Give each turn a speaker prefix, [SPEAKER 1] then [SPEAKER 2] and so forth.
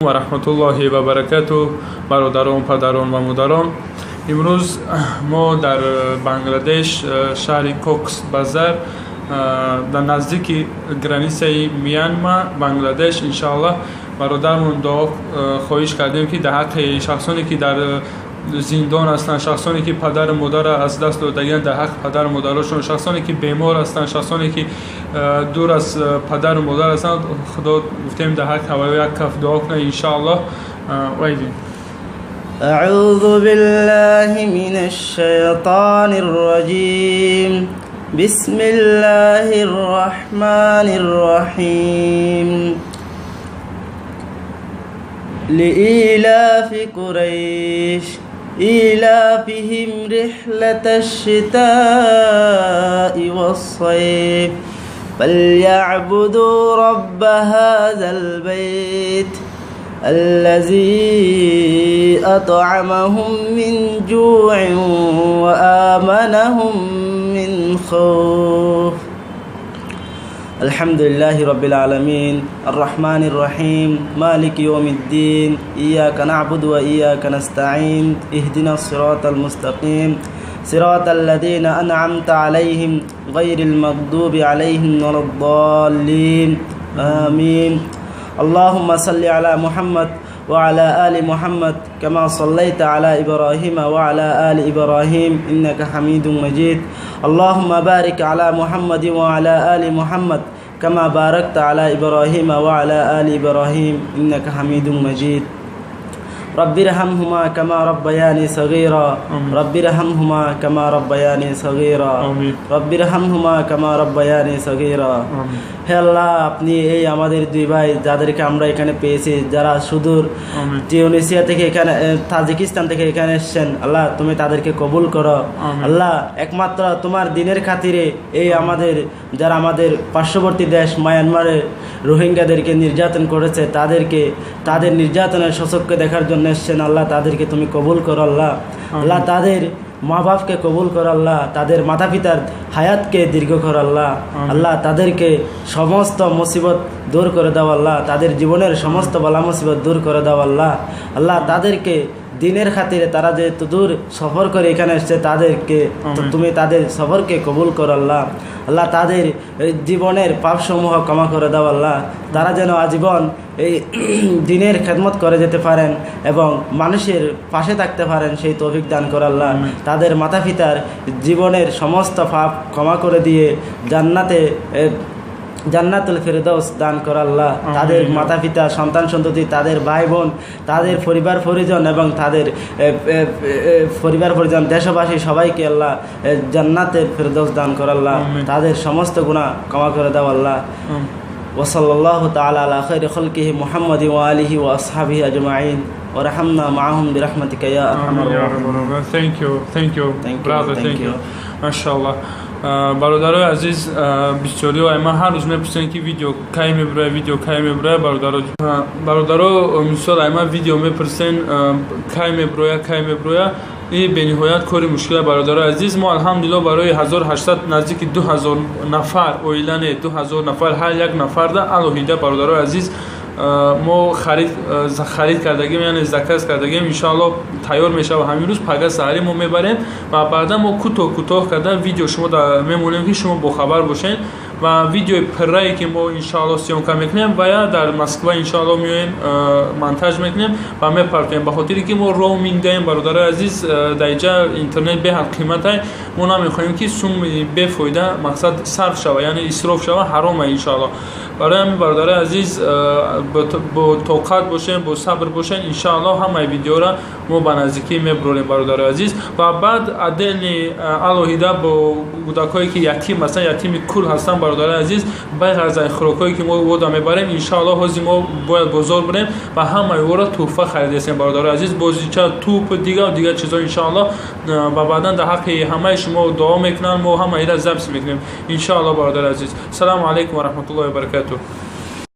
[SPEAKER 1] Ва раҳматуллоҳи ва баракату. Бародарон, падарон ва модарон, имрӯз мо дар Бангладеш, шаҳри Кокс Базар, дар наздики границаи Мянма Бангладеш, иншааллоҳ, бародармон дуо хоҳиш кардем, ки дар ҳаққи шахсоне, ки дар зиндон ҳастанд, шахсоне, ки падару модарро аз даст додагианд, дар ҳаққи падару модарошон, шахсоне, ки бемор ҳастанд, шахсоне, ки дур аз падару модар ҳастанд, худо гуфтем, дар ҳаққи ҳаваё як каф дуо кунад, иншааллоҳ. Вайдин.
[SPEAKER 2] أعوذ بالله من الشيطان الرجيم. بسم الله الرحمن الرحيم. لإيلاف قريش إيلافهم رحلة الشتاء والصيف فليعبدوا رب هذا البيت الذي أطعمهم من جوع وآمنهم من خوف. الحمد لله رب العالمين، الرحمن الرحيم، مالك يوم الدين، إياك نعبد وإياك نستعين، اهدنا الصراط المستقيم، صراط الذين أنعمت عليهم غير المغضوب عليهم ولا الضالين، آمين. اللهم صل على محمد وعلى آل محمد كما صليت على إبراهيم وعلى آل إبراهيم إنك حميد مجيد. اللهم بارك على محمد وعلى آل محمد كما باركت على إبراهيم وعلى آل إبراهيم إنك حميد مجيد. رب ارحمهما كما ربياني صغيرا. رب ارحمهما كما ربياني صغيرا. رب ارحمهما كما ربياني صغيرا. হে আল্লাহ, আপনি এই আমাদের দুই ভাই, যাদেরকে আমরা এখানে পেয়েছি, যারা সুদূর তিউনিসিয়া থেকে এখানে, তাজিকিস্তান থেকে এখানে এসেছেন, আল্লাহ, তুমি তাদেরকে কবুল করো। আল্লাহ, একমাত্র তোমার দিনের খাতিরে এই আমাদের যারা আমাদের পার্শ্ববর্তী দেশ মায়ানমারের রোহিঙ্গাদেরকে নির্যাতন করেছে, তাদেরকে তাদের নির্যাতনের শোষককে দেখার জন্য এসেছেন, আল্লাহ, তাদেরকে তুমি কবুল করো। আল্লাহ, আল্লাহ, তাদের মা বাপকে কবুল কর। আল্লাহ, তাদের মাতা পিতার হায়াতকে দীর্ঘ কর। আল্লাহ, আল্লাহ, তাদেরকে সমস্ত মুসিবত দূর করে দাও। আল্লাহ, তাদের জীবনের সমস্ত বালা মুসিবত দূর করে দাও। আল্লাহ, আল্লাহ, তাদেরকে দিনের খাতিরে তারা যেহেতু দূর সফর করে এখানে এসছে, তাদেরকে তুমি তাদের সফরকে কবুল করো। আল্লাহ, আল্লাহ, তাদের জীবনের পাপসমূহ ক্ষমা করে দাও। আল্লাহ, তারা যেন আজীবন এই দিনের খেদমত করে যেতে পারেন এবং মানুষের পাশে থাকতে পারেন, সেই তৌফিক দান কর। আল্লাহ, তাদের মাতা পিতার জীবনের সমস্ত পাপ ক্ষমা করে দিয়ে জান্নাতে জান্নাতুল ফেরদৌস দান কর। আল্লাহ, তাদের মাতা পিতা, সন্তান সন্ততি, তাদের ভাই বোন, তাদের পরিবার পরিজন এবং তাদের পরিবার পরিজন, দেশবাসী সবাইকে আল্লাহ জান্নাতের ফেরদৌস দান কর। আল্লাহ, তাদের সমস্ত গুনাহ ক্ষমা করে দাও। আল্লাহ, وصلى الله تعالى على خير خلقه محمد وآله وأصحابه أجمعين ورحمنا معهم برحمتك يا أرحم الراحمين.
[SPEAKER 1] Thank you, thank you, brother, thank you. MashaAllah. Бародарои азиз, бисёриҳо ма ҳар рӯз мепурсанд, ки видео кай мебирояд, видео кай мебирояд. Бародаро, мисол, ай ма видео мепурсен, кай мебирояд, кай мебирояд. И бениҳоят кори мушкила, бародарои азиз. Мо, алҳамдулилло, барои 1800, наздики 2000 нафар оила, не, 2000 нафар, ҳар як нафарда алоҳида, бародарои азиз, мо харид кардагим, яъне заказ кардагим. Иншоалло, тайёр мешава ҳамин рӯз, пага саҳарӣ мо мебарем ва баъдан мо кӯтоҳ кӯтоҳ карда видео шумо мемонем, ки шумо бохабар бошед. Ва видеои пуррае, ки мо, иншоалло, съёмка мекунем ва я дар Москва, иншоалло, меоем, монтаж мекунем ва мепартоем, ба хотире ки мо роуминг даем, бародарои азиз. Дар инҷа интернет беҳад қиматай. Мо намехоҳем, ки суми бефоида, мақсад, сарф шава, яъне исроф шава, ҳарома, иншоалло. Барои ҳамин, бародарои азиз, бо тоқат бошем, бо сабр бошем. Иншоалло, ҳамаи видеора мо ба наздикӣ мебурорем, бародарои азиз. Ва баъд отдельный, алоҳида бо кӯдакҳое, ки ятим ҳастанд, ятими кул ҳастанд, бародарои азиз, бағайр аз хӯрокҳое, ки мо вода мебарем, иншоалло, ҳозир мо бояд бозор бирем ва ҳамаи ӯро тӯҳфа харидастем, бародарои азиз, бозича, туп, дигар дигар чизҳо, иншоалло. Ва баъдан дар ҳаққи ҳамаи шумо дуо мекунанд, мо ҳамаира запись мекунем, иншоалло, бародари азиз. Салому алайкум ва раҳматуллоҳи ва баракатуҳ.